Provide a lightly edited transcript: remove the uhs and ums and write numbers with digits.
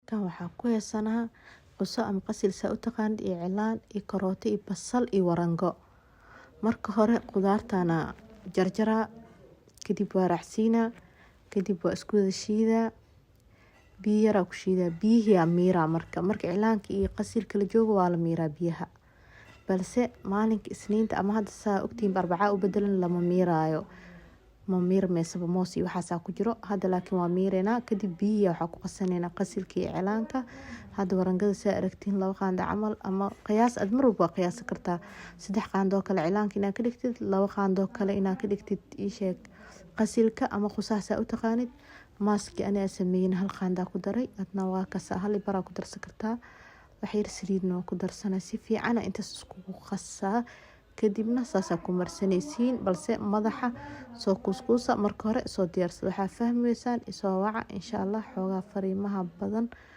Halkan waxaa ku heysanaa quso ama qasil saa u taqaanid, iyo cilaan iyo karooto iyo basal iyo warango. Marka hore qudaartana jarjaraa, kadib waa raacsiinaa, kadib waa isku wada shiidaa. Biyo yaraa ku shiidaa, biyihiyaa miiraa. Marka cilaanka iyo qasilka la joogo, waa la miiraa biyaha, balse maalinka Isniinta ama hadda saa ogtihiin Arbacaa u bedelan lama miiraayo, ma miirmeysaba, moos iyo waxaasaa ku jiro hadda, laakiin waa miireynaa. Kadib biyihi waxaa ku qasaneynaa qasilka iyo cilaanka. Hadda warangada saa aragtiin 2 qaando camal, ama qiyaas aad mar walba waa qiyaasi kartaa, 3 qaando kale cilaanka inaad ka dhigtid, 2 qaando kale inaad ka dhigtid isheeg qasilka ama qusaha saa u taqaanid. Maaski aniga sameeyin 1 qaandaa ku daray, adna waa kasa hal baraa ku darsan kartaa. Wax yar saliidna waa ku darsanaa, si fiicana intaas iskugu qasaa, kadibna saasaa ku marsanaysiin. Balse madaxa soo kuuskuusa marka hore, soo diyaarsada. Waxaa fahmaysaan isoo waca, insha Allah. Xoogaa fariimaha badan.